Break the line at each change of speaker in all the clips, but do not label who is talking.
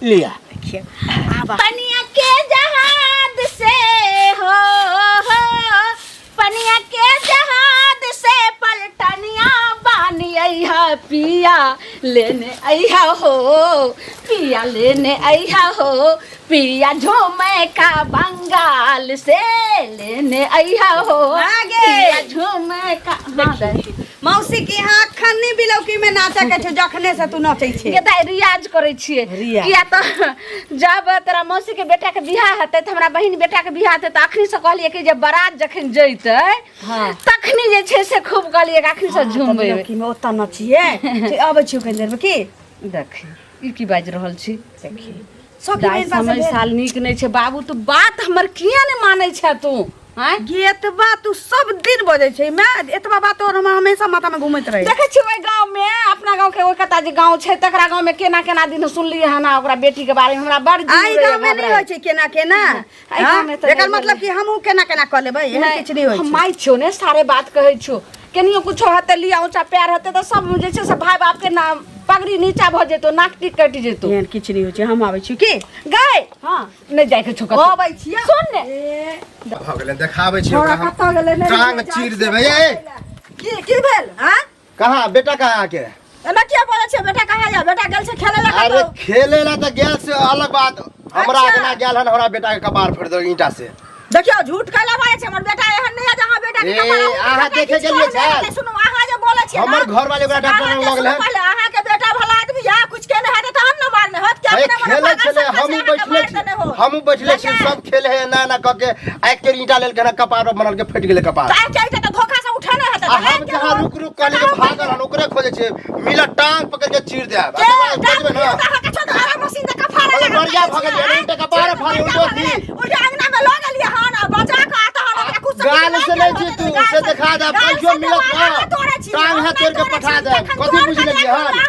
लिअ।
देखियौ आब।
पनिया के जहाज से हो, हो पनिया के जहाज से पलटनिया बानी अइहा पिया लेने अइहा हो, पिया लेने अइहा हो, पिया झूमे का बंगाल से लेने अइहा हो,
आगे।
पिया झूमे का। हाँ, दाइ।
मौसी के यहाँ अखन नहि बिलौकी में नाचऽ के छौ, जखने से तू नचै छै।
गे दाइ, रियाज करै छियै।
रियाज।
किया तऽ जब तोरा मौसी के बेटा के बियाह हेतै तऽ हमरा बहिन बेटा के बियाह हेतै, तऽ अखनी से कहलियै कि जे बारात जखन जैतै तखनी जे छै से खूब कहलियै कि अखनी से झूमबै।
बिलौकी में ओतऽ नचियै। से अबै छियौ कनि देर में की?
देखी, ई की बाजि रहल छी?
देखी सखी
दाइ,
बहिन पास
समय साल नीक नहि छै बाबू, तू बात हमर किया नहि मानै छै तू? आँय?
गे, एतबा तू सब दिन बजै छै, मैं एतबा बात और हमरा हमेशा माथा में घूमैत रहे।
देखै छियै ओहि गाँव में, अपना गाँव के ओहि कता जे गाँव छै तकरा गाँव में केना केना दिन सुनलियै हन ओकरा बेटी के बारे में, हमरा बड़ जीव
आई
रहैए
गाँव में नहीं
घबराइत।
होइ छै केना केना।
एहि गाँव में तऽ
एकर
नहि
मतलब कि हमहूँ केना केना कऽ लेबै, एहन
नहि,
किछु नहि होइ
हम
छै।
माय छियौ ने, सारे बात कहै छियौ। केनियो कुछो हेतै, लिया ऊँचा पैर हेतै तऽ सब जे छै से भाय बाप के नाम पगड़ी नीचा भऽ जेतौ, नाक टीक कटि जेतौ।
एहन किछु नहि होइ छै, हम आबै छी की।
गै,
हँ।
नहि जाइके छौ कतौ।
अबै छियै।
सुन ने।
ए,
भऽ गेलै, देखाबै छी
छोड़ा
ओकरा हम।
कतऽ गेलै? नहि,
टांग
नहि,
चीर देबै। ए,
की की भेल? हाँ?
कहाँ बेटा, कहाँ अहाँके?
एना किया बोलै छै? बेटा कहाँ या? बेटा गेल छै खेले ला
अरे
कतौ।
खेले ला तऽ गेल से अलग बात, हमरा
अच्छा।
अगना गेल हन, हमरा बेटा के कपार फोड़ि देलक ईंटा से।
देखियौ, झूठ कैला बाजै छै? हमर बेटा एहन नहि है जे अहाँ बेटा के
ए,
कपार
अहाँ
बेटा
देखे
किछु
गेलियै
कहने
छल?
हेतै। सुनू, अहाँ जे बोलै छियै
हमर
ना,
घर वाले ओकरा डॉक्टर
अहाँके
लग लगल
सुनू
हन।
पहिले, अहाँके बेटा भला आदमी है, कुछ केने हेतै तहन ने मारने होत। कि
अरे
अपने मने
खेले
पागल
छलै,
सब
हमहूँ
छै, अहाँके
बैठले
मारि
छी,
देने होत।
हमहूँ बैठले छी,
बुझलियै?
सब खेले है एना एना कऽ के आ एक ईंटा लेलकै हन, कपार पर बनल के फटि गेलै कपार।
तऽ आइ के तऽ धोखा से उठेने हेतै।
आ
तऽ
हम
के
जहाँ
होत?
रुक रुक कहलियै कि भागल हन, ओकरे खोजै छियै, मिलत टांग पकड़ के चीर देब।
के?
आ तकर बाद बजबै ना।
अहाँके छोड़, आराम मशीन दऽ कफारा
अरे
लगा
बढ़िया
दै
भऽ गेलियै,
छियै,
उल्टे कपार फाड़े,
बढ़िया
उल्टो
भऽ गेलै।
थी।
उल्टे अंगना में लऽ गेलियै हन आ बचा कऽ आ तहन ओकरा कुछ
गाल से नहि छी तू, से देखा दे, कहियो मिलत ना, टांग हाथ तोड़ के पठा दे। कथी बुझि लेलियै हन?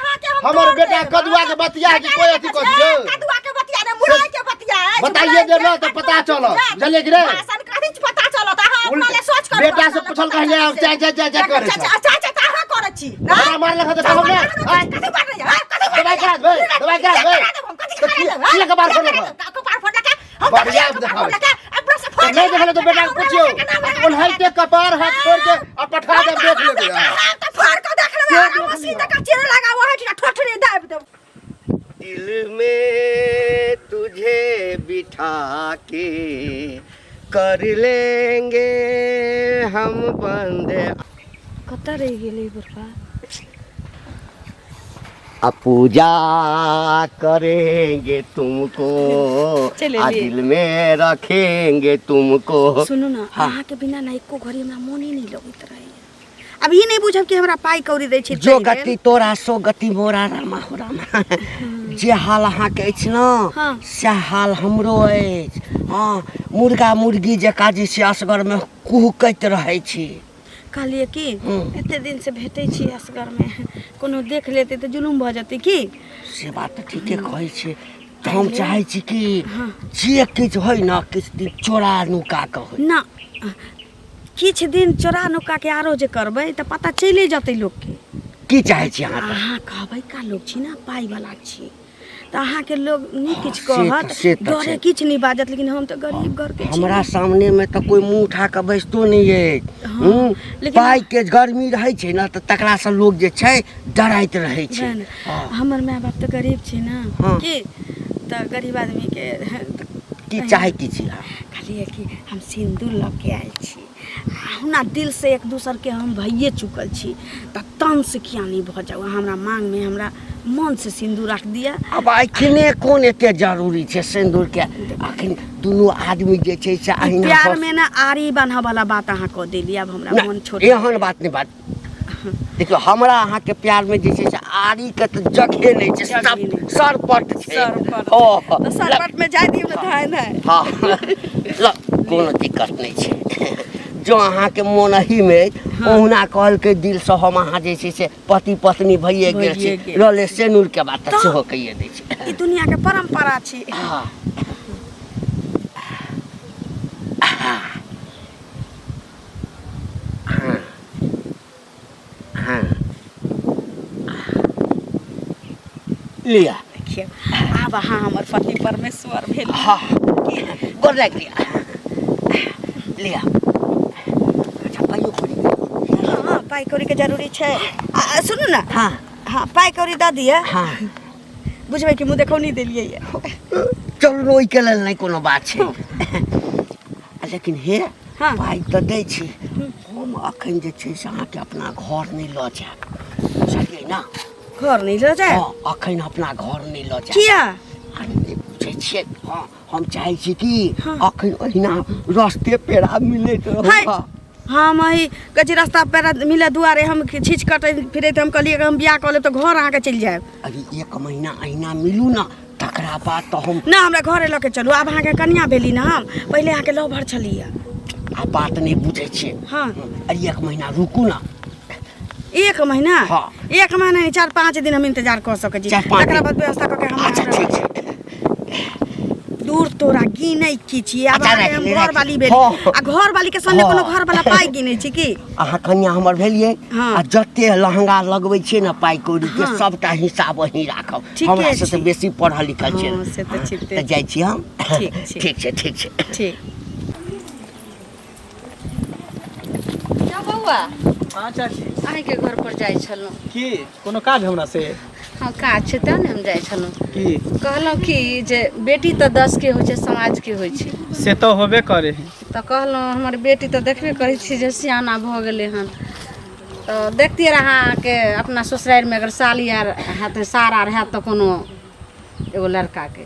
हमर बेटा कदुआ के बतिया कि कोई अथी कऽ दियौ?
कदुआ के बतिया ने, मुरई के बतिया अछि,
बताइए
मुरई
दे ना
के
तऽ पता चलत, बुझलियै कि नहि?
भाषण कथी पता चलत? अहाँ अपना ले सोच करू।
बेटा से पूछल कहिया चाय चाय चाय चाय करै
चाचा
छै।
चाचा तऽ अहाँ करै छी ना?
हमरा मारलक हन तऽ कहब ने? आँय?
कथी मारने यऽ? कथी मारने
दबाइ करा देबै, दबाइ करा देबै।
हम कथी
तऽ
करा
किया
देबै?
किया कपार फोड़लक हन?
कपार फोड़लक हम?
बढ़िया
देखियौ,
देखाबै।
अपना से
तऽ नहि देखल तऽ बेटा के पुछियौ, ओनाहिते कपार हाथ फोड़ के आ पठा देब, देख लेबै अहाँ।
तऽ फोड़ कऽ देख लेबै, आराम मशीन जकाँ चीरे लगा ओहि ठोठरी दाबि देब।
दिल में तुझे बिठा के कर लेंगे हम बंद।
कतऽ रहि गेलै बुढ़बा?
आ पूजा करेंगे तुमको,
चले
आ
लिए।
दिल में रखेंगे तुमको।
सुनू ने, अहाँके बिना ना एको घड़ी हमरा मोने नहि लगैत रहैया। आब ई नहि बुझब कि हमरा पाइ कौड़ी दै छै
जो
ताहि लेल।
गति तोरा सो गति मोरा, रामा हो रामा। जे हाल अहाँके अछि ने, सएह हाल हमरो अछि। हँ, मुर्गा मुर्गी जकाँ जे छै असगरमे कुहकैत रहै छी।
कहलियै कि एते दिन से भेटै छी असगरमे, कोनो देख लेतै तऽ जुलुम भऽ जेतै की।
से बात तऽ ठीके कहै छी। तऽ हम चाहै छी कि जे किछु होइ ने, किछु दिन चोरा नुका कऽ होइ।
ना, किछु दिन चोरा नुका के आरो जे करबै तऽ पता चलि जेतै लोकके।
की चाहै छी अहाँ तऽ?
अहाँ कहबै का लोक छी ने, पाइवला छी तऽ अहाँके लोग नहि किछु
से तऽ-
कहत,
से तऽ
डरे
छै।
किछु नहि बाजत, लेकिन हम तऽ गरीब घरके छी।
हमरा सामनेमे तऽ कोइ मुँह उठा कऽ बैसतो नहि अछि। हूँ,
लेकिन-
पाइके गर्मी रहै छै ने तऽ तकरासँ लोक जे छै डराइत रहै छै।
वएह ने। हमर माय बाप तऽ गरीब छै ने। की तऽ गरीब आदमीके
की चाहै की छी अहाँ?
कहलियै कि हम सिन्दूर लऽ के आयल छी, आ हुना दिल से एक दोसर के हम भइए चुकल छी, तऽ तन से किया नहि भऽ जाउ? अहाँ हमरा मांग में हमरा मन से सिन्दूर राख दिअ।
आब एखने कोन एते जरूरी छै सिन्दूर के? अखन दुनू आदमी जे छै से अहिना
प्यार में ना आरी बान्हऽ वाला बात अहाँ कऽ देली, आब हमरा
ना,
मन छोड़।
एहन बात नहि। बात देखियौ, हमरा अहाँके प्यार में जे छै से आरी के तऽ जगहे नहि छै,
जगहे
सब
नहि छै।
सरपट छै।
सरपट।
ओ
तऽ सरपट में जाय दियौ ने धाय धाय।
हँ, ल, कोनो दिक्कत नहि छै। जो अहाँके मोन एहिमे अछि, ओहुना कहलकै दिलसँ हम अहाँ जे छै से पति पत्नी भइए गेल छी।
भइए गेल।
रहलै सेनुर के बात, तऽ
तऽ-
सेहो कहिए दै छै।
ई दुनिया के परंपरा छी।
हँ हँ, लिअ।
देखियौ, आब आब अहाँ हमर पति परमेश्वर भेल।
हाँ, गोर लागि लिअ, लिअ। अच्छा, पाइयो कौड़ी?
हाँ, पाइ कौड़ीके जरूरी छै। आ सुनू ने।
हाँ।
हाँ, पाइ कौड़ी दऽ दिअ।
हाँ।
बुझबै कि मुँह देखौनी देलियै यऽ।
चलू, ओहिके लेल नहि कोनो बात छै, लेकिन हे।
हाँ।
पाइ तऽ दै छी, हम अखन जे छै से अहाँके अपना घर नहि लऽ जायब, बुझलियै ने?
घर नहि लऽ जायब?
हँ, अखन अपना घर नहि लऽ जायब।
किया?
अरे, नहि बुझै छियै? हँ, हम चाहै छी कि
हाँ।
अखन ओहिना रस्ते पेड़ा मिलैत
है।
रहू।
हम एहि कहै छी, रास्ता पेड़ा मिले दुआरे हम छीछ कटै फिरैत, हम कहलियै हम बियाह कऽ लेब तऽ घर अहाँके चलि जायब।
अरे, एक महीना अहिना मिलू ने, तकरा बाद तऽ हम
ना, हमरा घरे लऽ के चलू। आब अहाँके कनिया भेली ने हम, पहिले अहाँके लवर छलियै।
आ बात नहि बुझै छियै?
हाँ।
अरे, एक महीना रुकू ने।
एक महीना?
हाँ।
एक महीना नहीं, 4-5 दिन हम इंतजार कऽ सकै छी।
4-5
तकरा
दिन।
बाद व्यवस्था कऽ के हम
अच्छा, ठीक छै।
दूर तोरा गिनै की छी आब?
अच्छा,
अहाँके हम
राखि,
घर वाली भेली।
हाँ।
आ घर वाली के संगे
हाँ।
कोनो घर वाला पाइ गिनै छी की?
अहाँ कनिया हमर भेलियै।
हाँ।
आ जते लहंगा लगबै छियै ने पाइ कौड़ी के,
हाँ।
सबटा हिसाब अहीं राखब।
ठीके
हमरा से तऽ
छै।
बेसी पढ़ल लिखल छियै।
हाँ, से तऽ छिते।
तऽ जाइ छी हम।
ठीक छै।
ठीक छै, ठीक छै।
ठीक।
यौ बौआ।
हाँ चाची।
अहीँके घर पर जाइ छलहुँ।
की, कोनो काज हमरा से?
हँ, काज छै तब ने हम जाइ छलहुँ।
की?
कहलहुँ कि जे बेटी तऽ 10 के होइ छै, समाजके होइ छै।
से तऽ होबे करे है।
तऽ कहलहुँ, हमर बेटी तऽ देखबे करै छी जे सियाना भऽ गेलै हन, तऽ देखतियै रहए अहाँके अपना ससुरारिमे अगर साली आर हैत, सार आर हैत, तऽ कोनो एगो लड़काके।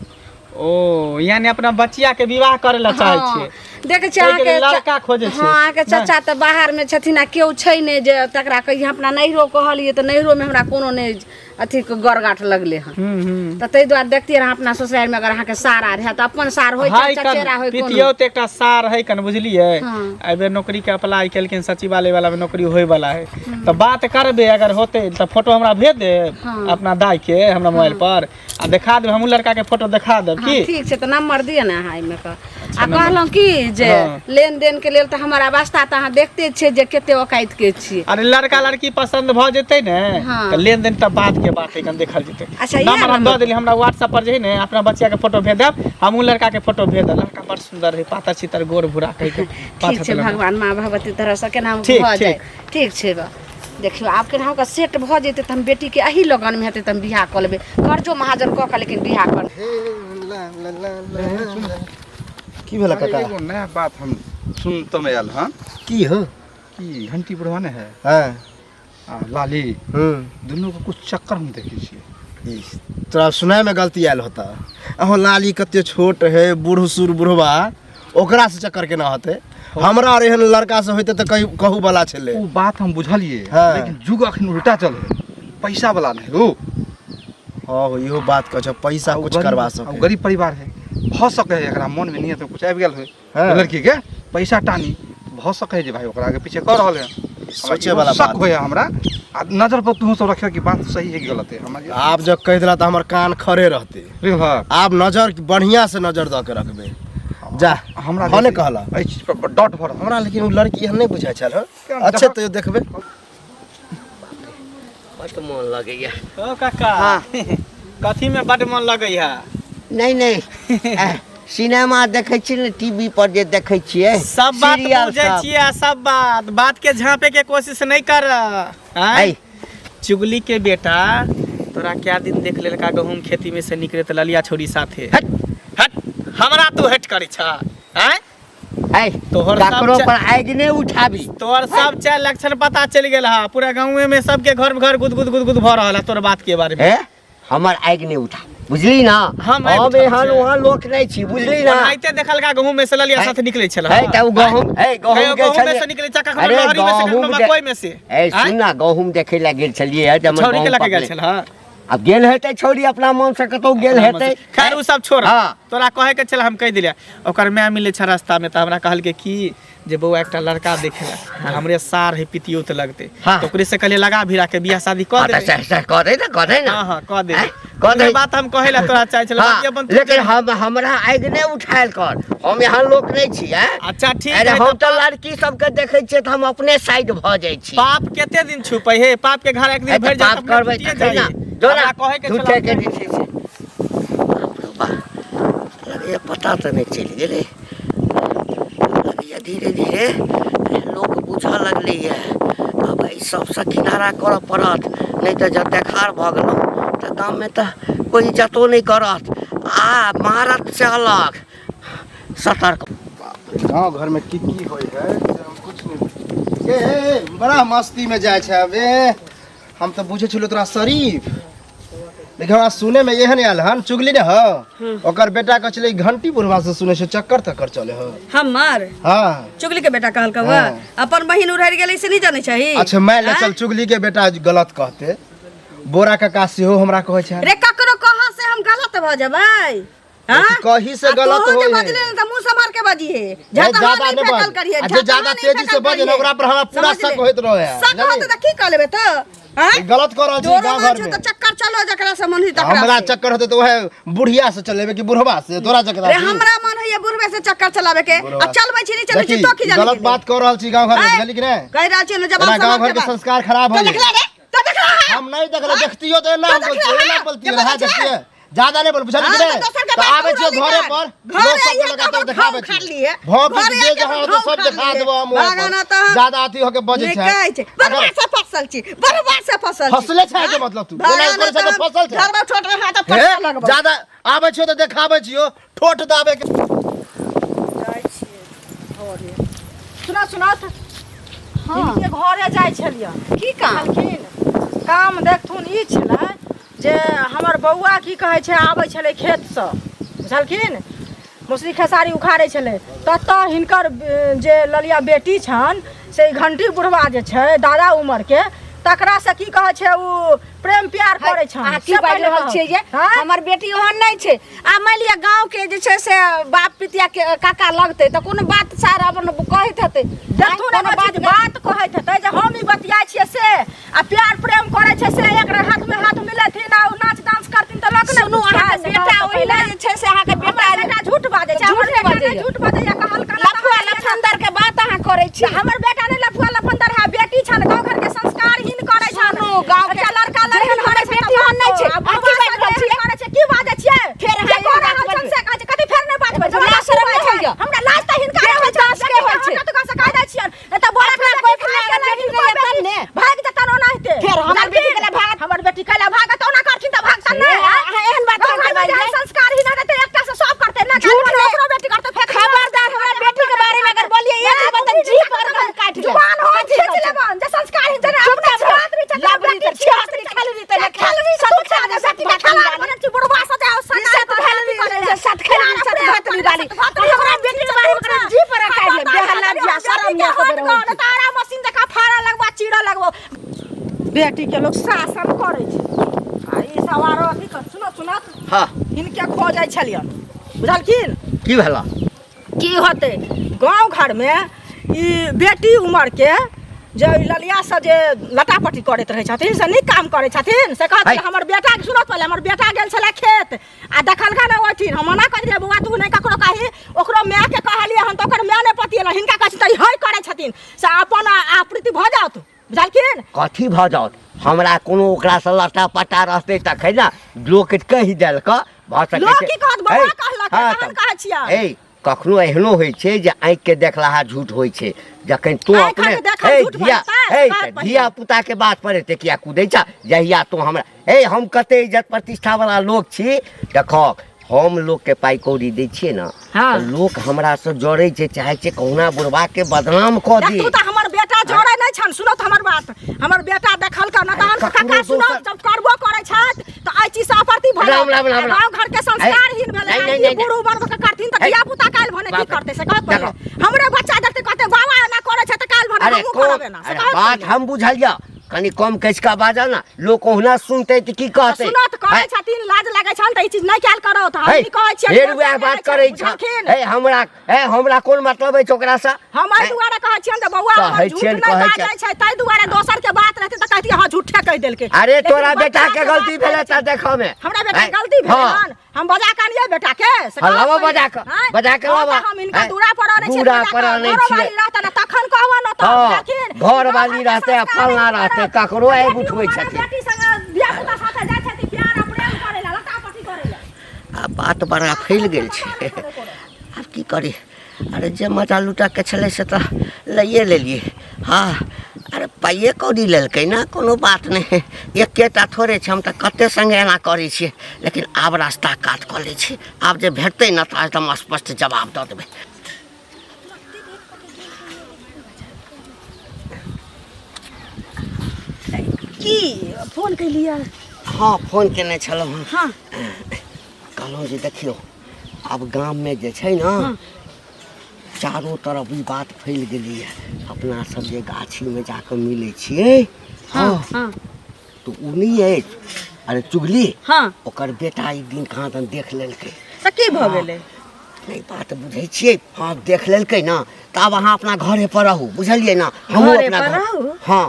ओ, यानी अपना बचिया के विवाह करे ला चाहै छियै?
देखै छियै।
ताहिके
अहाँके
लेल लड़का खोजै छियै?
हँ, अहाँके चाचा तऽ बाहरमे छथिन आ केओ छै नहि जे तकरा कहियै। अपना नैहरो कहलियै तऽ नैहरोमे हमरा कोनो नहि अथी गरगाठ लगलै हन।
हम्म हम्म
तऽ ताहि दुआरे देखतियै रहए अपना ससुरारिमे अगर अहाँके सार आर हैत, अपन सार होइ
है
चाहे चचेरा
कन
होइ कोनो।
पितियौत एकटा सार है कन, बुझलियै?
हाँ।
एहि बेर नौकरी के अप्लाई केलखिन, सचिवालय वाला में नौकरी होय वाला है, तऽ बात करबे। अगर होते तऽ फोटो हमरा भेज देब।
हाँ।
अपना दाई के हमरा मोबाइल पर आ देखा देब, हमहूँ लड़का के फोटो देखा देब।
हाँ,
की?
ठीक छै, तऽ नंबर दिअ ने अहाँ एहिमे के। आ कहलहुँ की जे
हाँ।
लेन देन के लेल तऽ हमर अवस्था तऽ अहाँ देखते छियै जे कते औकात के छियै।
अरे, लड़का लड़की पसंद भऽ जेतै ने
हाँ।
तऽ लेन देन तऽ बाद के बात है, कन देखल जेतै।
अच्छा, इएह
नंबर हम
नंबर?
दऽ देली। हमरा व्हाट्सएप पर जे है ने अपना बच्चा के फोटो भेज देब, हमहूँ लड़का के फोटो भेज देब। लड़का बड़ सुंदर है, पातर छितर, गोर भूरा कहि के।
ठीक छै, भगवान माँ भगवती तरहसँ केना
ठीक,
भऽ जाय।
ठीक।
ठीक छै बा, देखियौ आब केनाहु कऽ सेट भऽ जेतै तऽ हम बेटीके एही लगनमे हेतै तऽ हम बियाह कऽ लेबै, कर्जो महाजन कऽ कऽ, लेकिन बियाह कर
की भेल काका?
एगो नया बात हम सुनतमे आयल हन।
की हो?
कि घंटी बुढ़वा ने है आ लाली दुनू के कुछ चक्कर हम देखै छियै।
ई, तोरा सुनाय में गलती आयल होता। अहो, लाली कते छोट है, बूढ़ सुर बुढ़वा, ओकरा से चक्कर केना होते? हमरा आर एहन लड़का से होते तऽ कही कहू वाला छलै।
ओ बात हम बुझलियै। लेकिन जुग अखन उल्टा चले, पैसा वाला नहीं हो।
हाँ हो, इहो बात कह छै, पैसा कुछ करवा सके।
गरीब परिवार है, भऽ सके है एकरा मन में नियत में कुछ आबि गेल होय। लड़की के पैसा टानी भऽ सके है जे भाई ओकरा आगे पीछे कऽ रहल है। हमरा
सोचे
इहो
वाला
शक
बात।
होय हमरा आ नजर पर तू सब रखियो कि बात सही है कि गलत है हमरा।
आब जब कहि देला तऽ हमर कान खड़े रहते।
बुझलहक?
आब नजर बढ़िया से नजर दऽ के रखबे जा।
हमरा
हँ ने कहला।
एहि चीज पर डॉट भऽ रहल।
हमरा लेकिन ओ लड़की एहन नहि बुझाइ छल हँ।
केना?
अच्छे, तैयो देखबै।
बड्ड मोन लगैया।
ओ काका, कथी में बड मन लगैया?
नहि नहि, सिनेमा देखै छियै ने, टीवी पर जे देखै छियै
सब बात
सीरियल
बुझै
सब।
छियै आ सब बात बात के झांपे के कोशिश नहीं कर।
ऐ।
चुगली के बेटा, तोरा क्या दिन देख लेलका गहूम खेती में से निकले त ललिया छोड़ी साथे।
हट।
हट, हमरा तू हट करै छ आँय?
ऐ,
तोहर सब
ककरो पर आगि नहि उठाबी।
तोहर सब चार लक्षण पता चलि गेल हा। पूरा गाँवे में सबके घर घर गुद गुद गुद गुद भऽ रहल है तोर बात के बारे में।
हे, हमर आगि नहि उठा, बुझली ना?
हम आगि
हम
उठाबै
एहन
छियै।
वहाँ लोक नहि छी, बुझली ना?
ओनाहिते देखलका गहूम में से ललिया
है।
साथे निकलै छल।
है तऽ ओ गहूम है, गहूम
कहियो
के
गहूम में
छलियै।
से निकलै छै, कखनो
अरे
लहरी में से, कखनो
गहूम
मकई में से।
ए,
आँय?
सुन ना, गहूम देखै लए गेल छलियै है, जब हमर
छौरी के
गहूम
लऽ के गेल
पकलै।
छल हँ?
आब गेल हेतै छौरी अपना मन से, कतौ गेल हेतै।
खैर, ओ सब छोड़। तोरा कहे के छल, हम कहि दिलियै। ओकर माय मिलै छै रास्ता में तऽ हमरा कहलकै कि जे बौआ, एकटा लड़का देखे ला, हमरे सार है, पितियोत लगते। तऽ ओकरे से कहलियै लगा भिड़ा के बियाह शादी कऽ
हाँ, तऽ
देबै।
से कऽ दे ने, कऽ दे ने।
हाँ हाँ, कऽ देबै।
आँय, कऽ दे।
उहे बात हम कहै ला तोरा चाहै छलहुँ। बाकी अपन तू
लेकिन
देख।
हम हमरा आगि नहि उठायल कर, हम यहाँ लोक नहि छी। आँय?
अच्छा, ठीक
अरे
है।
हम
तऽ
तऽ लड़की सबके देखै छियै तऽ हम अपने साइड भऽ जाइ छी।
पाप कते दिन छुपै हे? पाप के घर एक दिन
ए, तऽ
भरि जात
पाप करबै
अपने
तखन ने।
जाइए।
जो ना,
हमरा कहै के छल
झूठे के जे छै से। लगैए पता तऽ नहि चलि गेलै। लगैए धीरे धीरे लोक बुझऽ लगलैए। आब एहि सबसँ किनारा करऽ पड़त, नहि तऽ जँ देखार भऽ गेलहुँ तऽ गाममे तऽ कोइ इज्जतो नहि करत आ मारत से अलग। सतर्क।
गाँव घरमे की की होइ है से हम कुछ नहि बुझै। ए, ए, ए, बड़ा मस्तीमे जाइ छै बे। हम तऽ बुझै छलहुँ तोरा शरीफ, लेकिन हमरा सुने में एहन आयल हन चुगली ने हो, ओकर बेटा कहै छलै घंटी बुढ़वा से सुनै छै चक्कर तक्कर चले हो।
हमर
हाँ
चुगली के बेटा कहलकै हुआ?
हाँ।
अपन बहिन उड़हरि गेलै से नहीं जानै छही?
अच्छा मैं ले चल, चुगली के बेटा गलत कहते, बोरा काका सेहो हमरा कहै छै।
रे ककरो कहा से हम गलत भऽ जेबै? हाँ?
लेकिन कही से
आ
गलत
तोहू जे
होय है।
बजले ने तऽ मुँह सम्हार के बजिहे।
ए,
झटहा
ज्यादा
नहीं
नहि
फेकल
बज।
करिहे,
आ जे
झटहा
ज्यादा
नहीं
तेजी से
फेकल
बजे ने
करिहे।
ओकरा पर हमरा पूरा
समझ
शक
ले।
होइत रहे है।
शक होतै तऽ की कऽ लेबै तऽ? हाँ?
गलत कऽ रहल छी
तोरो
गाँव
मन
घर
छौ
में।
तऽ चक्कर चलो जकरा से मन होई तकरा
हमरा
से।
चक्कर होते तऽ वएह बुढ़िया से चलेबे कि बुढ़वा से? तोरा चक्कर
रे हमरा मन होइए बुढ़वे से चक्कर चलावे के,
बुढ़वा
आ चलबै छी नहीं चलबै छी
देखी,
तो की जाने
गलत
गेलै?
बात कऽ रहल छी गाँव घर में,
आँय?
बुझली कि नहि?
कहि रहल छी ने जबान
एना गाँव
सम्हार
घर के
के बात।
संस्कार खराब
तो
हो गेल।
देखला रे, तो देखला है।
हम नहीं देखले, देखतियो तऽ एना
तो
हम बोलतियो,
देखला
एना
है।
बोलतियो,
जे
हाँ,
बजै छै।
देखतियै। ज्यादा नहीं बोल, बुझली
हाँ,
कि
तो
नहीं?
दोसर के
तो
बात
आबै छियो
उड़ाली
घरे
कर।
पर,
घरे
लोक सबके
आइए
लगातार
तऽ
देखाबै
घाव
छियै।
उखाड़ लिए।
भौं
घरे
जे
आके
जहाँ
घाव
होतौ सब
उखाड़
देखा
लिए।
देबो हम वहाँ पर।
भागना तऽ
ज्यादा अथी होके बजै
नहि
छै।
कहै छै।
अगर
बरबाद से फसल छी, बरबाद से फसल छी।
फसले छै के मतलब तू?
भागना
एना करै छै तऽ
तऽ
फसल छै।
घरमे छोट रहा तऽ
हे,
फटका लगबौ।
ज्यादा आबै छियो तऽ देखाबै छियो, ठोठ दाबे के।
जाइ छियै घरे। सुनऽ सुनऽ तऽ हिनके घरे जाइ छलियै।
की काम?
कहलखिन काम देखथुन ई छलै जे हमर बौआ की कहै छै आबै छलै खेतसँ, बुझलखिन, मौसरी खेसारी उखाड़ै छलै, ततऽ हिनकर जे ललिया बेटी छनि से ई घंटी बुढ़वा जे छै दादा उमरके, तकरासँ की कहै छै ओ प्रेम प्यार करै छनि।
अहाँ की
से
बाजि
पहिले
रहल
कहू।
छियै ये?
आँय?
हमर बेटी ओहन नहि छै। आ मानि लिअ गाँव के जे छै से बाप पितिया के काका लगतै तऽ कोनो बात सार अपन कहैत हेतै।
देखथुन
कोनो
एगो चीज बात कहैत हेतै जे हम ई बतियाइ छियै से आ प्यार प्रेम करै छै से एक हाथ में हाथ मिलेथिन आ ओ नाच डांस करथिन तऽ लोक नहि
सुनू,
बुझतै।
अहाँके
से
बेटा
कहत
ओहि लए
पहिले।
जे छै से अहाँके बेटा
हमर बेटा झूठ बाजै छै,
झूठ
हमर
नहि
बेटा नहि
बाजैए।
झूठ बाजैए, कहलका ने
लफुआ
तऽ
लफंदर के बात अहाँ करै छी।
हमर बेटा नहि लफुआ लफंदर है, बेटी छन, गाँव घर के संस्कारहीन करै छन।
सुनू, गाँव के
अच्छा लड़का लड़की
जेहन
करै
हमर
छै
बेटी
तऽ
ओहन नहि छै।
आ
अहाँ की
बुढ़वा
बाजि रहल
सब
छियै?
करै छै, की बाजै छियै?
फेर अहाँ
जे
एहन
कऽ
बात
रहल छन
बजबै।
से कहै छै, कथी फेर नहि बाजबै?
लाज
हमरा
शरम नहि होइए।
हमरा लाज तऽ हिनका
देह
रहै छन,
दास के होइ छै।
हमरा तऽ कह सकै दै छियन। नहि तऽ बड़ा
अपना
बेटी
कोइ
भागि
अपना
गेलै,
बेटी
हिनको
नहि
बेटी
एतन ने।
भागि जेतन ओनाहिते।
फेर हमर बेटी
बुझलखिन?
कैला भागत?
हमर बेटी कैला भागत? ओना करथिन तऽ भागतन नहि।
से अहाँ एहन बात
गाँव
अहाँ
घरमे
बाजबै?
जेहन संस्कारहीन हेतै एकटा से सब करतै ने,
झूठ
काल्हि
नहि।
ओकरो बेटी करतै, फेर
खबरदार हमरा बेटी के बारे में अगर बोलिए एक बात तऽ जीभ पर हम काटि लेब।
जुबान हो
कथी
खींच
कहै छै?
लेबन जे संस्कारहीन जेना अपने
चुपचाप रह।
छियातरी छै,
लबरी
बेटी
तऽ छियातरी खेलरी तऽ नहि
खेलरी
सत
तू खा
खेलरी,
जा,
सत
बेटी के
भातरी
खेलाड़
वाली।
बनल छी, बुढ़वा से जाओ, सगाई
सत
कर,
खेलरी,
अथी करै
सत खेलरी, सत भातरी वाली। हमरा बेटी के बारे में ओकरा जीभ पर काटि लेब। बेहला जिया, शरम नहि करै होइ छै।
तारा मशीन जकाँ फाड़ा लगबो, चीरा लगबो। बेटी के लोग शासन करै छै आ ई सब आरो अथी कर। सुनो सुनत
हाँ
हिनके खोजै छलियन, बुझलखिन?
की भेला?
की होतै, गाँव घरमे ई बेटी उमर के जे ई ललिया से जे लटापटी करैत रहै छथिन से नीक काम करै छथिन से कहत
है।
हमर बेटा के सुनत पहिले, हमर बेटा गेल छलै खेत आ देखलका ने ओहिठिन, हम मना कऽ देलियै बौआ तू नहि ककरो कही, ओकरो मायके कहलियै हन तऽ ओकर माय नहि पतिएलै, हिनका कहै छथिन तऽ ई है करै छथिन से अपन आपृति भऽ जाउत, बुझलखिन?
कथी भऽ जाउत? हमरा कोनो ओकरासँ लटा पटा रहतै तखन ने लोक कहि देलक भऽ सकै
लोक
छै।
की कहत? बौआ
है,
कहलक,
हाँ,
तहन
तऽ-
कहै छियै।
है, कखनो एहनो होइ छै जे आँखिके देखलाहा झूठ होइ छै, जखन तू
आँखि
अपने
के देखल
हे
झूठ
धिया
बजतै,
हे
बात
तऽ
पहिले।
धिया पुता के बात पर एते किया कूदै छ? जहिया तू हमरा हे, हम कते इज्जत प्रतिष्ठा वाला लोक छी, देखो हम लोक के पाइ कौड़ी दै छियै ने
हाँ।
तऽ लोक हमरा से जड़ै छै, चाहै छै कहुना बुढ़बा के बदनाम कऽ दी।
देखू तऽ हमर बेटा जड़ै नहि छनि। सुनू तऽ हमर बात, हमर बेटा देखलक न तहन
ककरो
काका सुनू,
दोसर-
जब करबो करै छथि तऽ एहि चीजसँ आपत्ति भऽ
राम,
जायत।
राम, राम,
आ
राम।
गाँव घर के संस्कारहीन भेलै
नहीं,
हन,
नहीं,
ई
नहीं,
बूढ़ उमर के करथिन तऽ
है।
धिया पुता काल्हि भने की
बाप रे।
करतै से कहत पहिले।
देखो।
हमरे बच्चा देखतै कहतै बाबा एना करै छै तऽ काल्हि भने
अरे
हमहूँ
कम
करबै ना, से
अरे
कहत
बात
पहिले।
हम बुझलियै, कनि कम कसि कऽ बाजऽ ने, लोक ओहुना सुनतै तऽ की कहतै?
सुनत करै
है,
छथिन, लाज लागै छनि तऽ ई चीज नहि कयल करू तऽ हम
है,
की कहै छियै?
फेर वएह बात करै छ।
बुझलखिन?
हे हमरा, हे हमरा कोन मतलब अछि ओकरासँ?
हम एहि
है,
दुआरे कहै छियनि जे बौआ हमर
कहै
झूठ
छियनि,
नहि
कहै
बाजै छै, ताहि दुआरे दोसर के बात रहतै तऽ कहतियै हँ झूठे कहि देलकै।
अरे
लेकिन
तोरा
बच्चा
बेटा के
के
गलती
बात
भेलै
कहै
तऽ
छै।
देखऽ मे।
हमरा बेटा
है,
के गलती भेलै
हाँ।
हन, हम बजा के अनियै बेटा के से
हाँ,
कहब
लाबऽ
पहिले।
बजा कऽ,
आँय?
बजा कऽ
हँ,
लाबऽ।
तऽ हम हिनका
आँय?
दूरा पर अनै छियै,
दूरा
बजा
पर
कऽ,
अनै
घरोवाली
छियै।
रहतै ने तखन कहबऽ ने तऽ
हाँ,
बुझलखिन?
घरवाली
गाँव घरके
रहतै आ
संस्कार
फलना
नहि
रहतै,
करत।
ककरो आगि
बेटी
उठबै
उमर
छथिन।
बेटी संगे धिया पुता साथे जाइ छथिन प्यार आ प्रेम करै लए, लटापटी करै लए।
आब बात बड़ा फैल गेल छै। आब की करी? अरे जे मजा लूटऽके छलै से तऽ लैए लेलियै। हँ, अरे पाइए कौड़ी लेलकै ने, कोनो बात नहि, एकेटा थोड़े छै, हम तऽ कते सङ्गे एना करै छियै। लेकिन आब रास्ता कात कऽ लै छी, आब जे भेटतै ने तऽ एकदम स्पष्ट जवाब दऽ देबै।
की फोन केलियै?
हँ, फोन केने छलहुँ हँ।
हँ,
कहलहुँ जे देखियौ, आब गाममे जे छै ने, चारो तरफ ई बात फैल गेलैए, अपना सब जे गाछीमे जाकऽ मिलै छियै।
हँ हँ,
तऽ ओ नहि अछि, अरे चुगली।
हँ,
ओकर बेटा एक दिन कहाँ दन देख लेलकै।
तऽ की भऽ गेलै?
नहि, बात बुझै छियै। हँ, देख लेलकै ने तऽ आब अहाँ अपना घरे पर रहू, बुझलियै ने? हमहूँ
घरे
अपना
पर
घर
रहू?
हँ।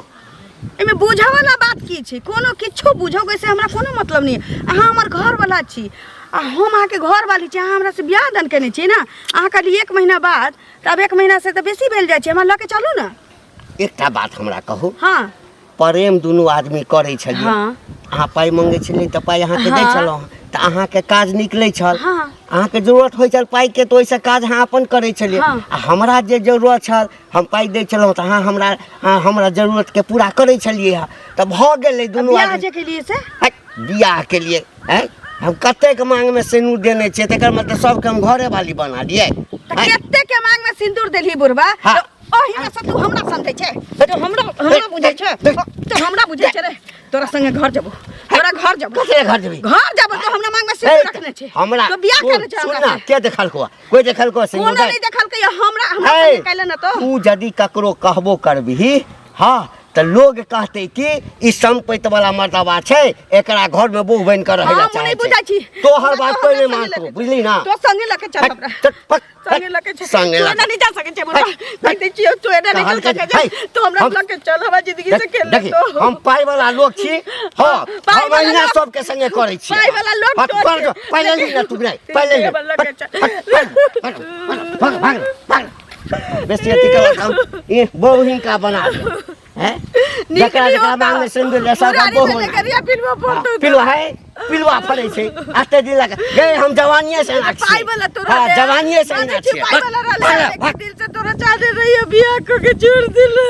एहिमे बुझऽवला बात की छै? कोनो किछो बुझौ से हमरा कोनो मतलब नहि। अहाँ हमर घरवला छी आ हम अहाँके घरवाली छी। अहाँ हमरासँ बियाह दान केने छी ने? अहाँ कहलियै एक महीना बाद, तऽ आब एक महीनासँ तऽ बेसी भेल जाइ छै। हमरा लऽ के चलू ने।
एकटा बात हमरा कहू।
हँ।
प्रेम दुनू आदमी करै छलियै।
हँ।
अहाँ पाइ मङ्गै छलियै तऽ पाइ अहाँके दै
हँ।
छलहुँ, तऽ अहाँके काज निकलै छल।
हँ।
अहाँके जरूरत होइ छल पाइके तऽ ओहिसँ काज अहाँ अपन करै छलियै।
हँ।
आ हमरा जे जरूरत छल, हम पाइ दै छलहुँ तऽ अहाँ हमरा, अहाँ हमरा जरूरतके पूरा करै छलियै हँ, तऽ भऽ गेलै दुनू
बियाह
आदमी
जे केलियै से?
है, बियाह के लिए हैं, हम कतेक मांग में सिनूर देने छियै, तकर मतलब सबके हम घरे वाली बना दियै?
तऽ कते के मांग में सिन्दूर देलही बुढ़बा?
हँ।
तऽ ओहिमे से तू हमरा समझै छै? तू हमरा हमरा बुझै छै? तू हमरा बुझै छै रे? तोरा संगे घर जेबो, तोरा घर जेबो।
कथी घर जेबही?
घर जेबो। तो हमरा मांग में सिन्दूर रखने छै,
हमरा
तो बियाह
सुन
केने छै
सुन
हमरा
ना
से।
के देखलको? कोई देखलको सिन्दूर?
कोनो
दे?
नहि देखलकै हमरा, हमरा
है,
संगे कैले न तो।
तू यदि ककरो कहबो करबिही, हँ, तऽ लोग कहतै कि ई संपैत वाला मर्दबा छै, एकरा घर में बहू बनि कऽ रहै ला
हम
चाहै
नहि
छै।
बुझै छी।
तोहर
हमरा
बात
तो
कोई नहि
हमरा संगे
मानतो,
लऽ के
बुझली ना?
तो संगे लके चल हमरा।
चल, पक,
संगे लके चल।
संगे
तू
लके।
एना नहीं जा सकै छै बुढ़बा, कहि दै छियौ, तू एना नहीं चल
कहलकै
सकै छै।
है,
तू हमरा
हम-
लके चल, हमरा जिंदगी से खेल
देखी,
तो
हम पाइ वाला लोग छी। हँ,
पाइ
हम
वाला
अहिना
लोग-
सबके संगे करै छी।
पाइ वाला लोग
हँ,
तोर
पर
छै।
पाइ ले ली ना तू, नहि पाइ ले ली।
हमरा लके चल।
भाग, भाग, भाग, भाग। बेसी अथी करत हम ई बहु हिनका बना देब हैं,
नीक
जकरा
नहीं
जकरा
होता।
मांग में सिन्दूर ले सबका
बुढ़ारी
बहु
में
बना
लेकर पिलुआ फोड़तौ।
पिलुआ है, पिलुआ फड़ै छै अते दिन लगा गए। हम जवानिए से एना छियै।
पाइ वाला तोरा
हँ,
रे।
जवानिए से एना
मानै छी
छियै।
पाइ वाला रहलै,
भाग,
लेकिन
भाग।
दिल से तोरा चाहते रहियो, बियाह कऽ के छोड़ दिला।